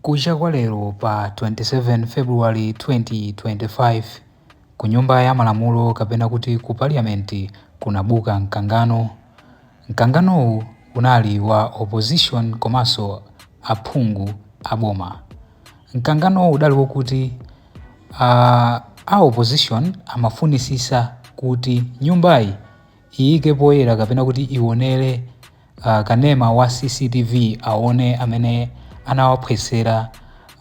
Kucha kwa lero pa 27 February 2025, ku nyumba ya malamulo kapena kuti ku parliament kunabuka mkangano. Mkanganowu unali wa opposition komanso aphungu a boma. Mkanganowu udali wokuti a opposition amafunisisa kuti nyumbayi iyike poyera kapena kuti ionere kanema wa CCTV aone amene anawaphwesera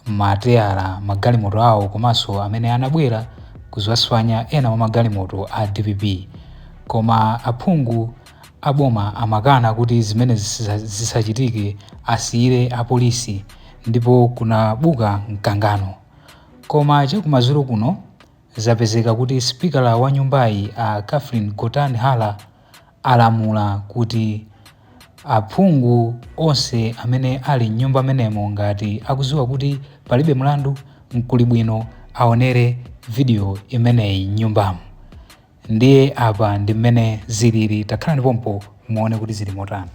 mateyala magalimoto awo komanso amene anabwera kuzaswanya ena mwa magalimoto a DPP. Koma aphungu a boma amakana kuti zimene zisachitike, asiyire apolisi, ndipo kunabuka mkangano. Koma chakumadzulo kuno zapezeka kuti sipikala wa nyumbayi a Catherine Gotani Hara alamula kuti aphungu onse amene ali m'nyumba menemo ngati akudziwa kuti palibe mlandu, nkuli bwino aonere video imeneyi m'nyumbamo. Ndiye apa ndi mmene zilili, takhalani pompo muone kuti zili motani.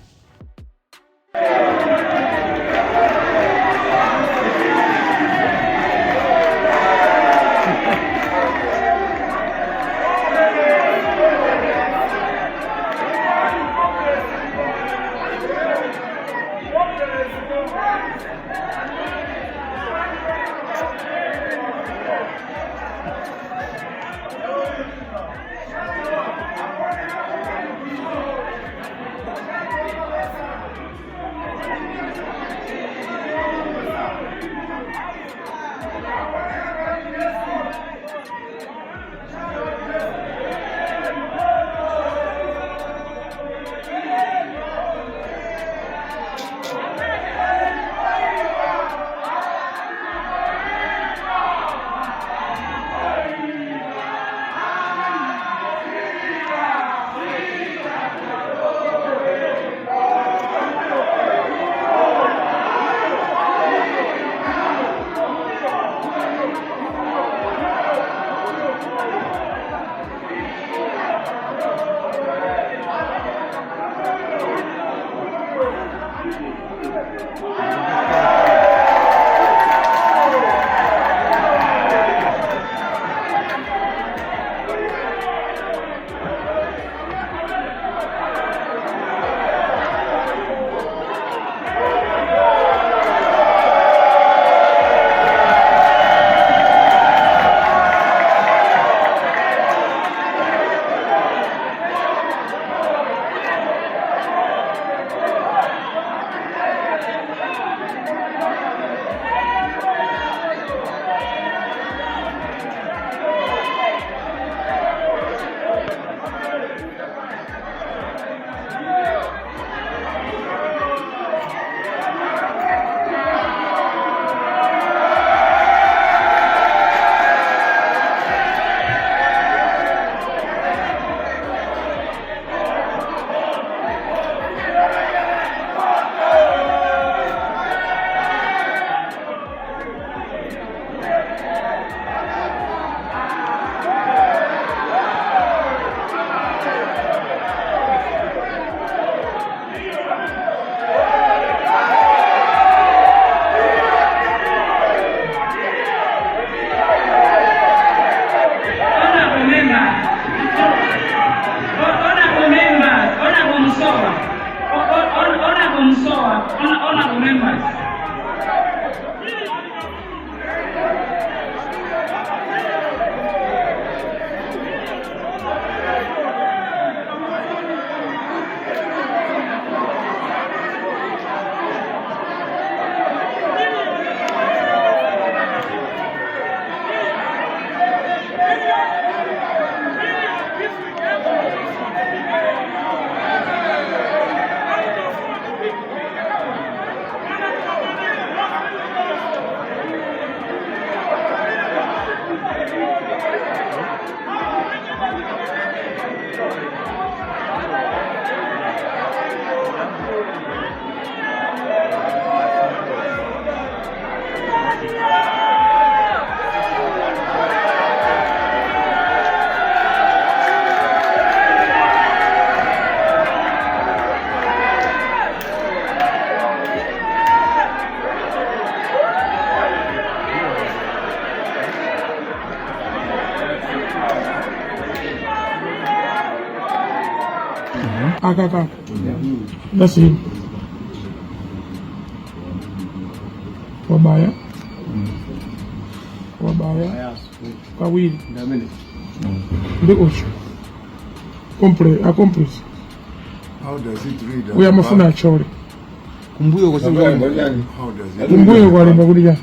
Honorable members, honorable members, Honorable Musowa, Honorable Musowa, honorable members. Akaka. That's him. Wabaya. Wabaya. Kawiri. Ndi uchu. Comple accomplice. How does it read? Uyo amafuna achole. Kumbuyo How does it Kumbuyo kwalemba kuti cha.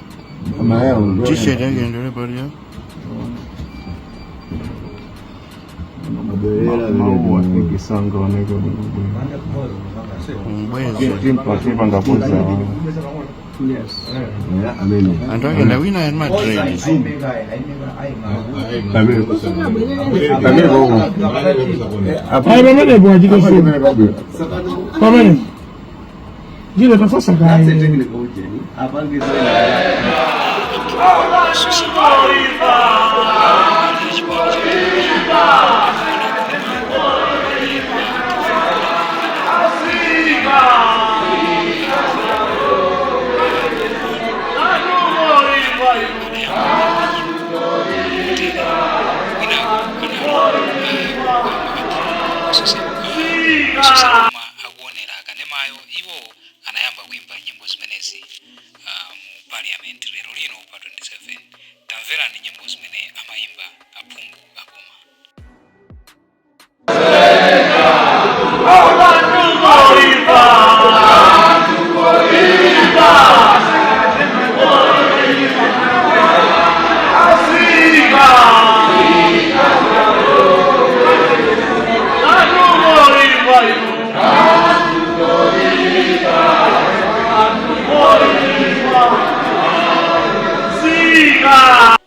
T-shirt yake ndio pale. Mbwezi. Anthu ake ndawina yani madrain. Ayi pamenepo achite somo. Pamene. Jile tafasa kaye. Koma akuonera akanemayo, iwo anayamba kuimba nyimbo zimenezi mu parliament lero lino pa 27. Tamverani nyimbo zimene amayimba aphungu aboma.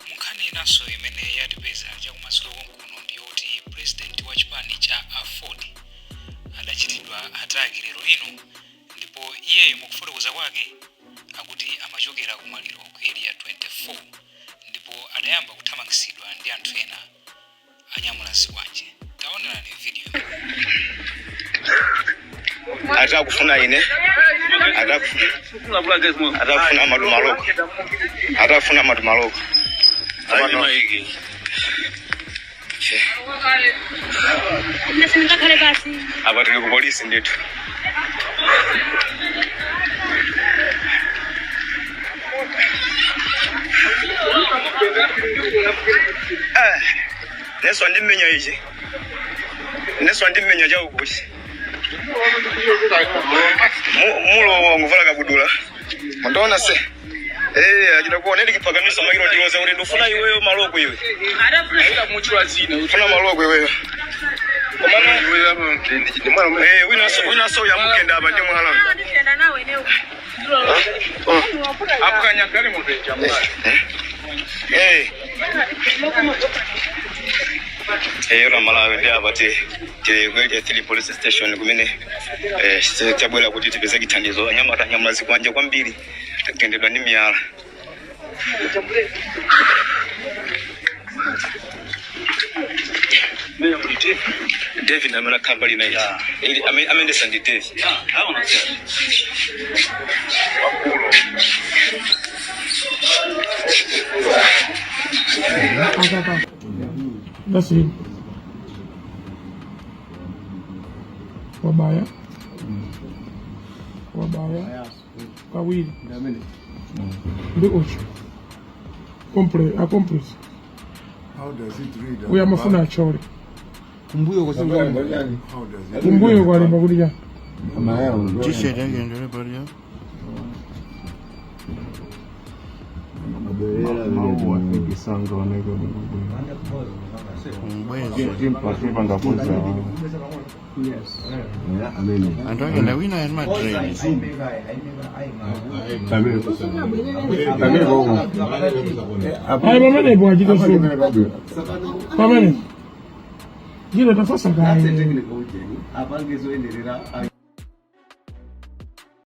Munkhani inanso imene yatipeza chakumadzulo konkuno ndiyoti president wa chipani cha AFORD adachitidwa attack lero lino, ndipo iyeyo mukufotokoza kwake akuti amachokera kumaliro ku Area 24 ndipo adayamba kuthamangitsidwa ndi anthu ena anyamula zikwanje. Taonerani video. Atakufuna ine, atakufuna madumaloko, atakufuna madumaloko. Ngakhale basi. Apa tili ku polisi ndithu. Eh, neso andimenya ichi, neso andimenya chaukuchi mulo nguvala kabudula, mundiona se. Eh, achita kuona ndikiphakamisa makilo ndiloza kuti ndifuna iweyo maloko iwe, funa maloko iweyo. Komano eh, winaso winaso yamukenda apa ndi mwala. Eh eh, ra Malawi, ndi apa ti tili ku Area 3 police station kumene tabwera kuti tipeze chithandizo. Anyamata anyamula zikwanje kwambiri, tagendedwa ndi miyala. David amene akhamba lina ili amene ndi David. Akaka. That's him. Wabaya. Wabaya. Kawiri. Ndi uchu. Comple accomplice. How does it read? Uyo amafuna achole. Kumbuyo How does it Kumbuyo kwalemba kuti cha. T-shirt yake ndio pale. Mbwezi. Anthu ake ndawina yani madrain. Ayi pamenepo achite somo. Pamene. Jile tafasa kaye.